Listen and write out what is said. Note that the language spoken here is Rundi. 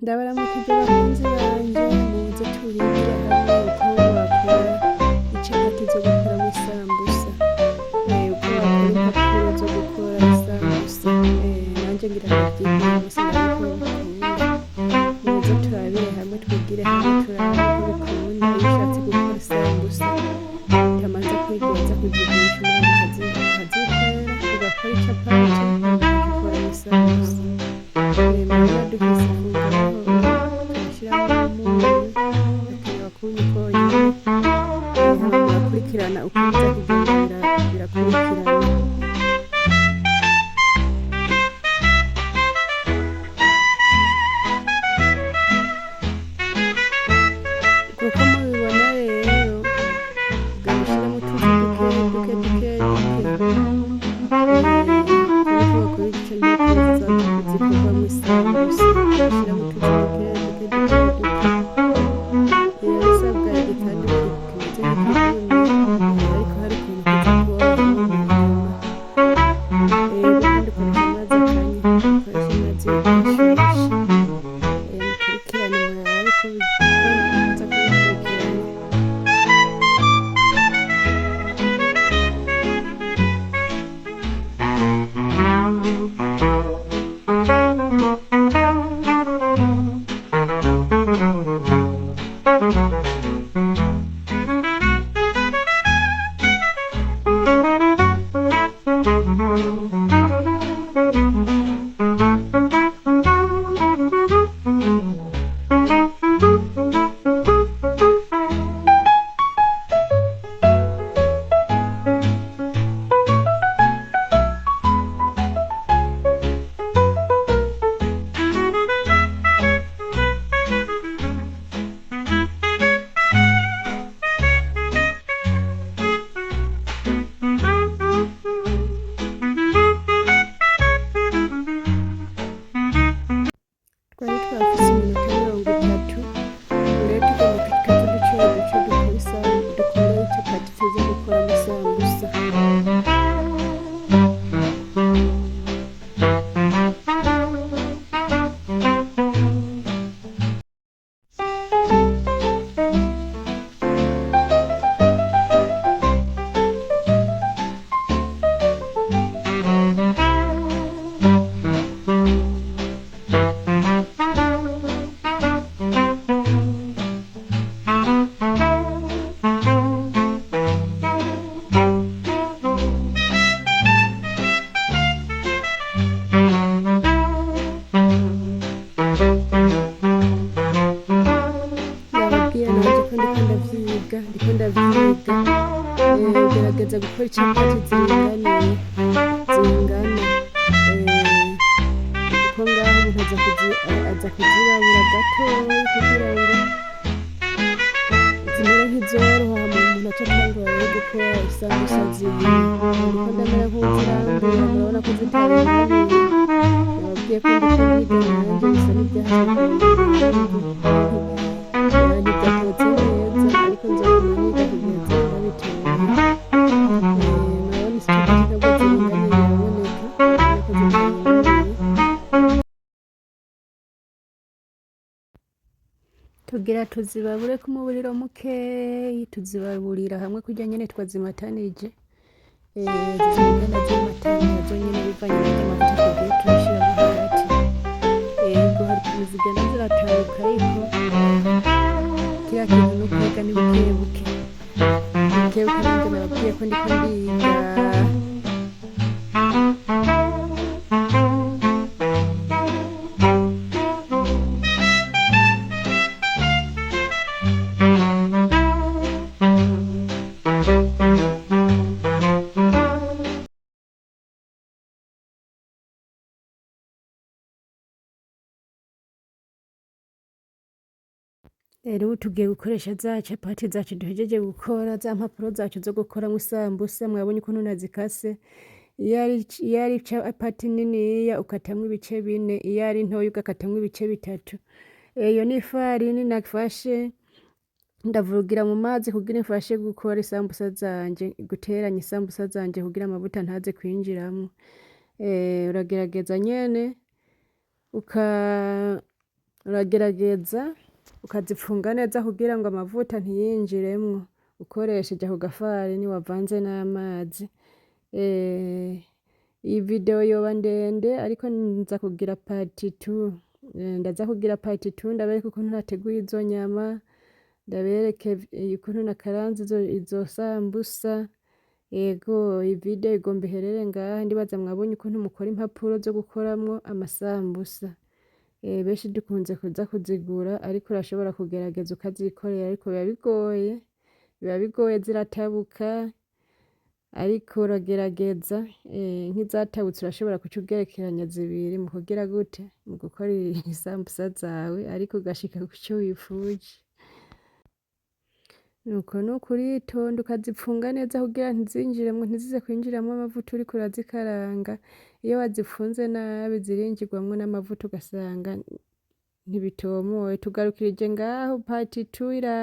Ndabaramukije bakunzi banje, muze turibire hamwe uko bakora icapati zo gukoramwo isambusa, uko bakora impapuro zo gukora isambusa. Nanje ngira ndavyige umunsi ndabe ko bikunda. Muze turabire hamwe, twigire hamwe, turabe ko bikunda. Iyo ushatse gukora isambusa utamanza kwigoza kuzigurisha, umanza ukazikorera, ugakora icapati hama ukazikoramo isambusa. Murabona dufise ifu ngaho, turashiramwo umunyu, hakenewe akunyu konyene, hama murakurikirana uko biza kugenda birakurikirana. Uko mubibona rero, ugenda ushiramwo utuzi duke duke duke duke, uko bakora ico impapuro zikorwamwo isambusa, ushiramwo utuzi duke duke duke duke. Birasabwa igikanda kimeze nk'ikigumi, ariko hari ukuntu kiza koroha mu nyuma. Kandi ukoresha amazi akanye, ukoresha amazi ashushe. Mukurikirane murabe uko biza kubikurikirana. Twari twafise iminota 30, ubu rero tugomba dukate duce duce dukore icapati tuza gukoramo isambusa. Nababwiye nanje ko ndiko ndavyiga, ndiko ndavyiga. Gerageza gukora icapati ziringaniye, zingana, kuko ngaho umuntu aza kuzibabura gatoyi kugira ngo zimere nk'izoroha, hama umuntu ace atangura rero gukora isambusa ziwe. Ndiko ndamera nk'uwuzirambura, murabona ko zitaringaniye. Nababwiye ko ndiko ndiga nanje, bisa n'ivyaheze, ntivyatotse neza, ariko nzoguma niga kugeza ndabitoye. Murabona icapati ntabwo ziringaniye, biraboneka ko zitaringaniye. Tugira tuzibabureko umuriro mukeyi, tuzibaburira hamwe kurya nyene twazimatanije, zizogenda zimatana nazo nyene bivanye n'arya mavuta tugiye turashiramwo hagati. Ego, hari ukuntu zigenda zirataruka, ariko kiriya kintu n'ukwiga, ni bukebuke bukebuke. Nanje nababwiye ko ndiko ndiga. Rero ubu tugiye gukoresha za capati zacu duhejeje gukora, za mpapuro zacu zo gukoramwo isambusa. Mwabonye ukuntu nazikase. Iyo ari capati niniya ukatamwo ibice bine, iyo ari ntoya ugakatamwo ibice bitatu. Iyo ni ifarini nafashe ndavurugira mu mazi kugira imfashe gukora isambusa zanje, guteranya isambusa zanje kugira amavuta ntaze kwinjiramwo. Uragerageza nyene. Uragerageza ukazipfunga neza kugira ngo amavuta ntiyinjiremwo, ukoresheje ako gafarini wavanze n'amazi. Iyi video yoba ndende, ariko nza kugira part 2. Ndaza kugira part 2, ndabereke ukuntu nateguye izo nyama, ndabereke ukuntu nakaranze izo sambusa. Ego, iyi video igomba iherere ngaha. Ndibaza mwabonye ukuntu mukora impapuro zo gukoramwo amasambusa. Benshi dukunze kuza kuzigura, ariko urashobora kugerageza ukazikorera, ariko biba bigoye, biba bigoye, ziratabuka, ariko uragerageza. Nk'izatabutse urashobora kuca ugerekeranya zibiri mu kugira gute, mu gukora isambusa zawe, ariko ugashika kuco wifuje. Nuko nuko uritonda ukazipfunga neza kugira ntizinjiremwo, ntizize kwinjiramwo amavuta uriko urazikaranga. Iyo wazipfunze nabi zirinjirwamwo n'amavuta, ugasanga ntibitomoye. Tugarukirije ngaho, part 2 ira.